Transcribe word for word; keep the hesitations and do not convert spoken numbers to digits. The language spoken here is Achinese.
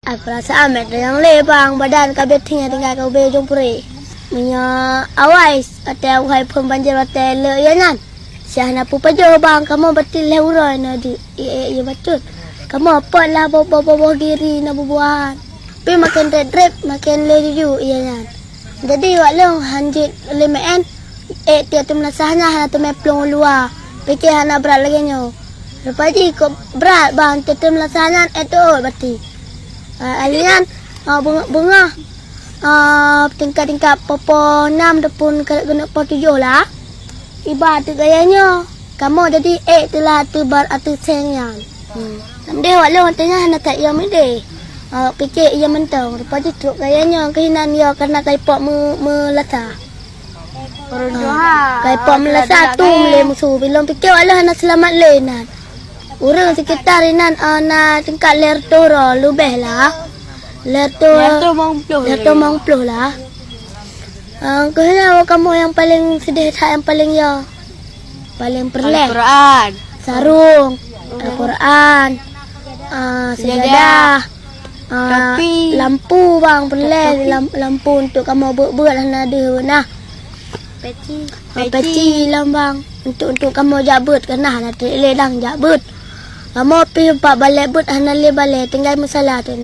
Peurasaan meuet nyang lé bang, badan ka beuet tinggai-tinggai ka ubé ujong purée. Meunyoe awai, watée awai phon banjir watée le ié nyan. Syah na peupajoh bang, kamoe batin lhée uroe na di ié-ié bacut. Kamoe pot lah boh-boh giri na bubuahan. Pi maken dreb-dreb maken lé juju ié nyan. Jadi wak lôn han jeuet lé meuén, ék tiep teumeulasah nyan hana teumé plueng u luwa. Pike hana brat lagée nyoe. Rupa jih kok brat bang tiep teumeulasah nyan ék teuôt bati. Ah, ali nyan, ah, beungoh, beungoh, ah, tingkat-tingkat popo nam ataupun keuneuk poh tujoh lah. Iba teuk gaya nyoe. Kamoe jadi ék teulah ateueh bar ateueh seng nyan. Hmm. Deh wak lôn watée nyan hana that ié meudeh. Awak pike ié mantong. Rupa jih trok gaya nyoe keuhinan ié karena ka ipok meu-, meulasa. Ureueng tuha. Ka ipok meulasa tu lé musoh. Bilong pike wak lôn hana seulamat lé nan. Ureueng sekitar inan, ah, na tingkat lhée reutôh droe leubeh lah. Lhée reutôh, lhée reutôh mong ploh lah. Ah, keuhinan awak kamoe nyang paleng seudeh that nyang paleng yo. Paleng peureulée. Al-Quran. Sarong. Al-Quran. Ah, sejadah. Ah, lampu bang peureulée, lam-, lampu untuk kamoe beuet-beuet hana deuh nah. Peci. Ah, peci lom bang. Untuk, untuk kamoe jak beuet keunah hana treb lé dang jak beuet. Kamoe pih bak balée beuet hana lé balée tinggai musala tu.